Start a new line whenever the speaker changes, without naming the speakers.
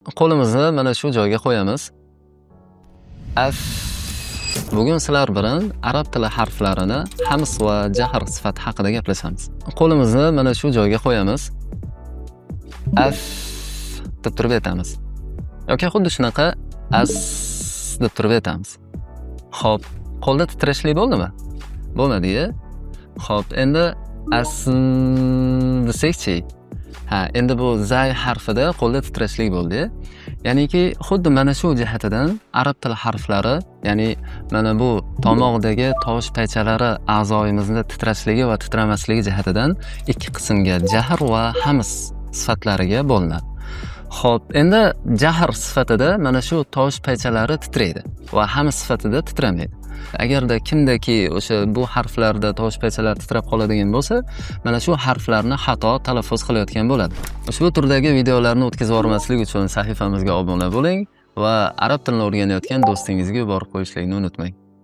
Qo'limizni mana shu joyga qo'yamiz. Af. Bugun sizlar bilan arab tili harflarini hams va jahr sifati haqida gaplashamiz. Qo'limizni mana shu joyga qo'yamiz. Af deb turib aytamiz. Yoki xuddi shunaqa as deb turib aytamiz. Xo'p, qo'lda titrashlik bo'ldimi? Bo'lmadi-ya? Xo'p, endi as desakchi? Ha, endi bu zay harfida qo'lda titrashlik bo'ldi. Ya'niki xuddi mana shu jihatidan arab tili harflari, ya'ni mana bu tomoqdagi tovush paychalari a'zoyimizni titrashligi va titramasligi jihatidan ikki qismga, jahr va hams sifatlariga bo'linadi. Xo'p, endi jahr sifatida mana shu tovush paychalari titraydi va hams sifatida titramaydi. Agarda kimdaki o'sha bu harflarda tovush paychalari titrab qoladigan bo'lsa, mana shu harflarni xato talaffuz qilayotgan bo'ladi. Ushbu turdagi videolarni o'tkazib yubormaslik uchun sahifamizga obuna bo'ling va arab tilini o'rganayotgan do'stingizga yuborib qo'yishlikni unutmang.